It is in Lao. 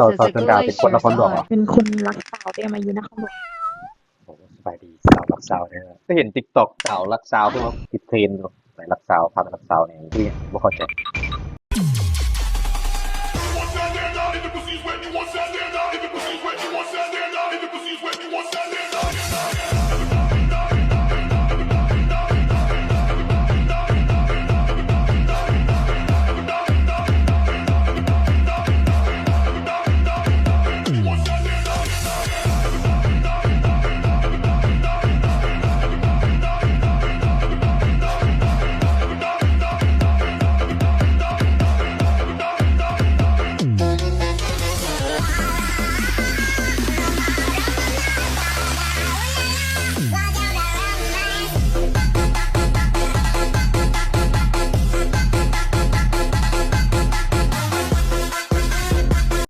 ສາວ ສາວເຊີນດາວເປັນຄົນນະຄອນຫຼວງເນາະ. ເປັນຄົນລັກສາວ ແຕ່ມາຢູ່ນະຄອນຫຼວງ. ໂອ້ ສະບາຍດີ ສາວລັກສາວເດີ. ໄດ້ເຫັນ TikTok ສາວລັກສາວ ຄືວ່າຕິດເທຣນຢູ່. ໄປລັກສາວ ພາໄປລັກສາວນີ້ຄືຫຍັງ ບໍ່ເຂົ້າໃຈ.